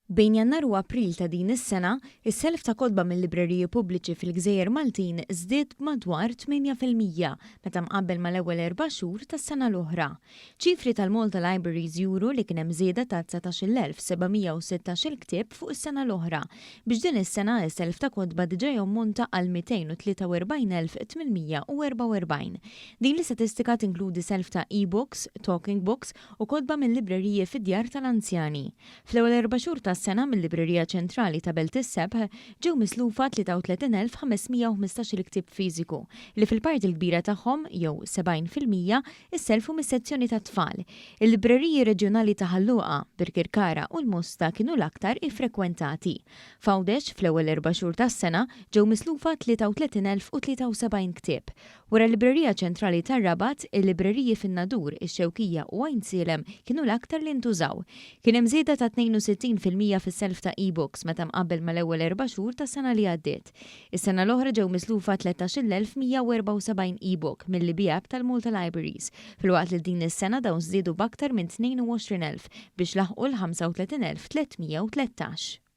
Bejn Jannar u April ta' din is-sena, is-self ta' kotba mil-libreriji pubbliċi fil-gżejjer Maltin żdied b'madwar 8% meta mqabbel mal-ewwel erba' xhur tas-sena l-oħra. Ċifri tal-Malta Libraries juru li kien hemm żieda ta' 19,716-il ktieb fuq is-sena l-oħra, biex din is-sena s-self ta' kotba diġà jammonta għal 243,844. Din l-istatistika tinkludi self ta' e-books, talking books u kotba minn libreriji fid-djar tal-anzjani. Fl-ewwel erba' xhur tas-sena mil-Librerija Ċentrali ta' Belt is-Sebħ ġew mislufa 33,515-il ktieb fiżiku li fil-parti l-kbira tagħhom, jew 70%, issellfu mis-sezzjoni tat-tfal. Il-libreriji reġjonali ta' Ħal Luqa, Birkirkara u l-Mosta kienu l-aktar iffrekwentati. F'Għawdex, fl-ewwel erba' xhur tas-sena, ġew mislufa 33,073 ktieb. Wara l-Librerija Ċentrali tar-Rabat, il-libreriji fin-Nadur, ix-Xewkija u Għajnsielem kienu l-aktar li ntużaw. Kien hemm żieda ta' 62% fis-self ta' e-books meta mqabbel mal-ewwel erba' xhur tas-sena li għaddiet. Is-sena l-oħra ġew mislufa 13,174 e-book mill-Libi App tal-Malta Libraries, filwaqt li din is-sena dawn żdiedu b'aktar minn 22,000 biex laħqu l-35,313.